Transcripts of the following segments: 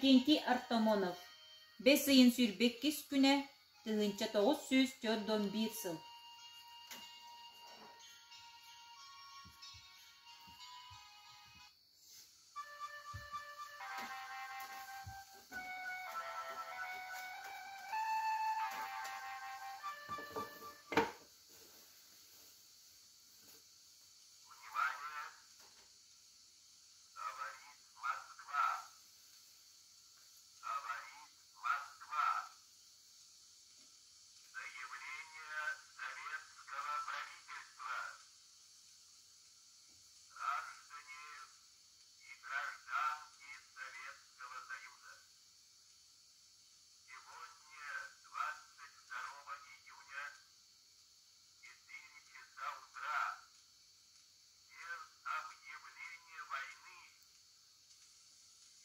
Иннокентий Артамонов Бэс ыйын 22 күнэ, 1941 сыл Говорит Москва! Говорит Москва! Заявление советского правительства. Граждане и гражданки Советского Союза. Сегодня, 22 июня, 4 часа утра, без объявления войны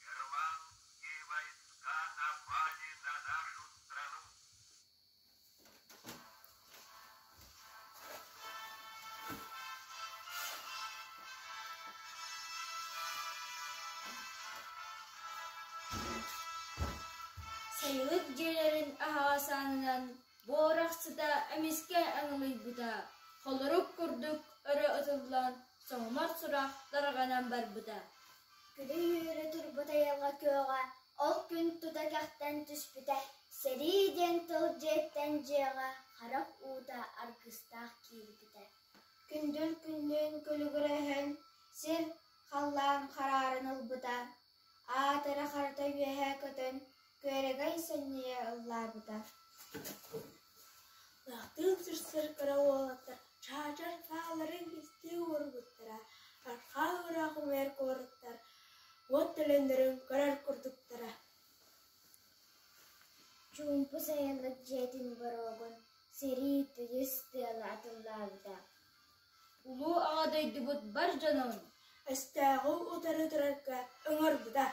германские войска напали на нашу страну. Сайылык дьиэлэрин аһаҕас аанынан буорах сыта эмискэ аҥылыйбыта, холорук курдук өрө ытыллан, соһумар сурах тарҕанан барбыта. Күлэ-үөрэ турбут айылҕа күөҕэ ол күн тута кэхтэн түспүтэ, сэрии диэн тыл дьиэттэн дьиэҕэ харах уута аргыстаах киирбитэ. Күндүл күннүүн күлүгүрэ сир халлаан харааран ылбыта, аат эрэ харата үөһэ көтөн, күөрэгэй сэнньийэ ыллаабыта. Лахтыын сырсар кыра уолаттар чаачар сааларын истии уорбуттара, арҕаа ыраах умайар куораттар уот төлөннөрүн көрөр курдуктара. Чуумпу сайылык дьиэтин боруогун сэрии тыйыс тыала атыллаабыта. Улуу Аҕа дойдубут бар дьонун Өстөөҕү утары турарга ыҥырбыта.